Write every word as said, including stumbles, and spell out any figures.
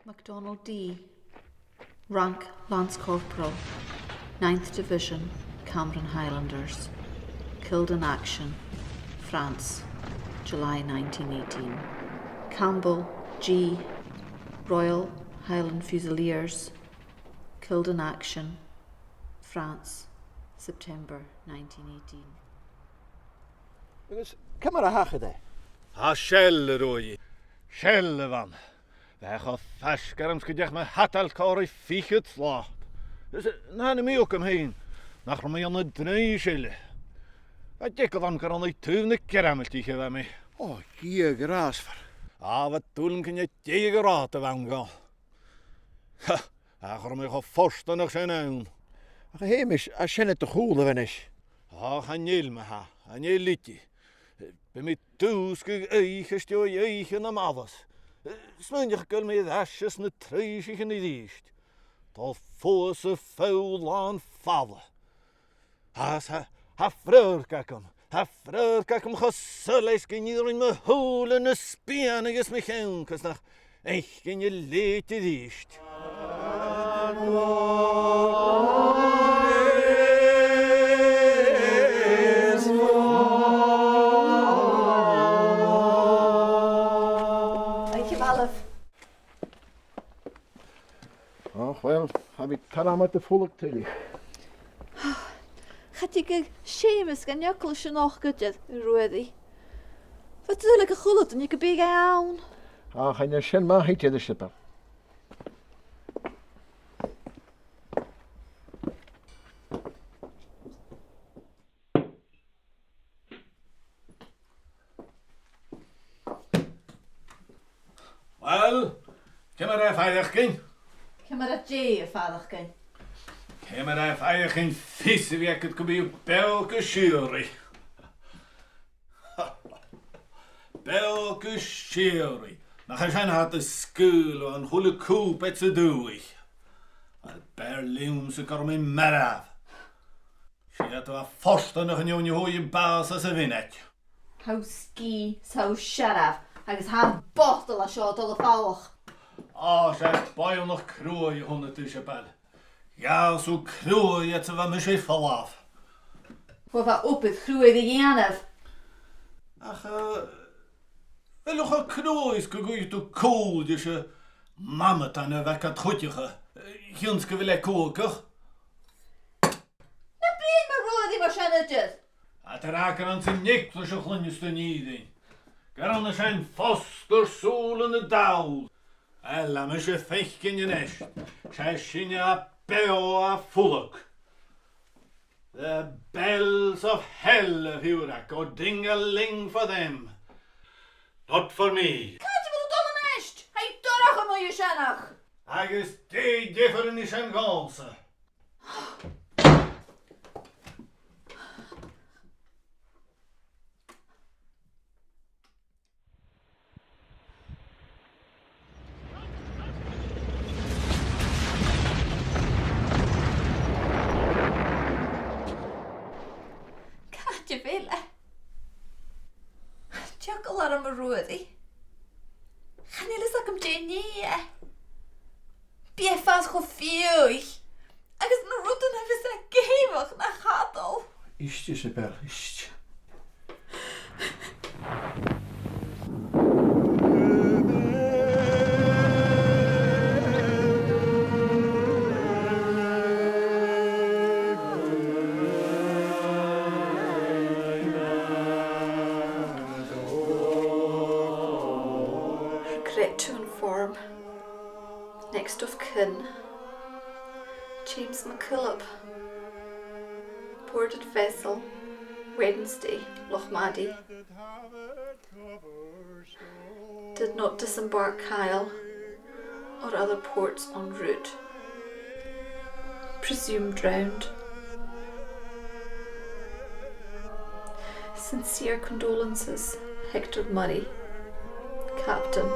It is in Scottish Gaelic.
MacDonald D, rank Lance Corporal, Ninth Division, Cameron Highlanders. Killed in action, France, July nineteen eighteen. Campbell G, Royal Highland Fusiliers, killed in action, France, September nineteen eighteen. Agus ciamar a thachair e? Tha seall a' ruith. Seall a bh' ann. Bha e cho faisg orm 's gun deach mo shadail còmhla ri fichead slat. Is, eh, an ann a bha mi agam fhìn, nach robh mi ann an draoidheachd eile. Tha e deacail a bh' ann gur ann aig taobh na Gearmailtich a bha mi. Ò, Dhia ghràsmhor. Ò, bha dùil agam gun e deagh rathad a bh' ann dhomh. Ha, ach cha robh mi cho fortanach sin ann. Ach a Sheumais, tha sin air do chùl a-nis. Ach chan eil mi, tha, chan eil idir. Bidh mi dùsgadh oidhche às dèidh oidhche nam bhallas. Smaoinich gu bheil mi air ais anns na truinnsearan a-rithist. Dol fodha sa pholl làn fala. Tha, tha, tha fradharc agam, tha fradharc agam cho sònraichte gun iarrainn mo shùilean a spìonadh às mo cheann, 's nach fhaicinn a leithid a-rithist. Oidhche mhath leibh. Och, uill, cha bhi tòrr àm air do phulang tuilleadh. Cha tig aig Seumas gun eagal leis an ochd idir, a Ruairidh. Bha dùil aig a h-uile duine gum biodh e ann. Ach chan eil sin math idir, a Sheumais. Uill, ciamar a tha faireachdainn? Ciamar a tha dè a' faireachdainn? Ciamar a tha faireachdainn fios a bhith agad gum bi thu beò gu sìorraidh? Beò gu sìorraidh. Nach e sin a tha do sgaoileadh an chuile cùbaid san dùthaich. Uill, b' fheàrr leamsa gun robh mi marbh. 'S iad a bha fortanach an fheadhainn a fhuair am bàs anns a' mhionaid. Tha thu sgìth, tha thu searbh, agus tha am botal a tha seo a' dol am falach. Ò, 's e boireannach cruaidh a th' annad, a Sheumais. Gheibh thu cruaidh ged a bha mise a' falbh. Uill, bha obair chruaidh ri dhèanamh. Ach, eh, a bheil thu cho cruaidh 's gun cuir thu cùl ris a' mhamadan a bh' agad cuideachd, eh, chionn 's gu bheil e cumhachdach? Na bithinn, a Ruairidh, mar sin idir. Tha iad ag ràdh gur anns an eaglais a chluinneas tu an fhìrinn. Gur ann an sin fosgail sùilean na dall. Uill, tha mise a' faicinn a-nis. 'S e sinne a tha beò a' fulang. The bells of hell, a Shiùbhraig, oh, ding-a-ling for them. Not for me. Càit a bheil thu a' dol a-nis? Tha i dorcha mu dheireadh. Agus dè an diofar a nì sin dhòmhsa? Càit a bheil e? Tha eagal orm, a Ruairidh. Chan eil fhios agam dè nì e. Bidh e a' fàs cho fiadhaich. Agus na rudan a bhios e ag èigheach na chadal. Ist, Iseabail, ist. Regret to inform. Next of kin, James MacKillop. Boarded vessel, Wednesday, Lochmaddy. Did not disembark Kyle or other ports en route. Presumed drowned. Sincere condolences, Hector Murray, Captain.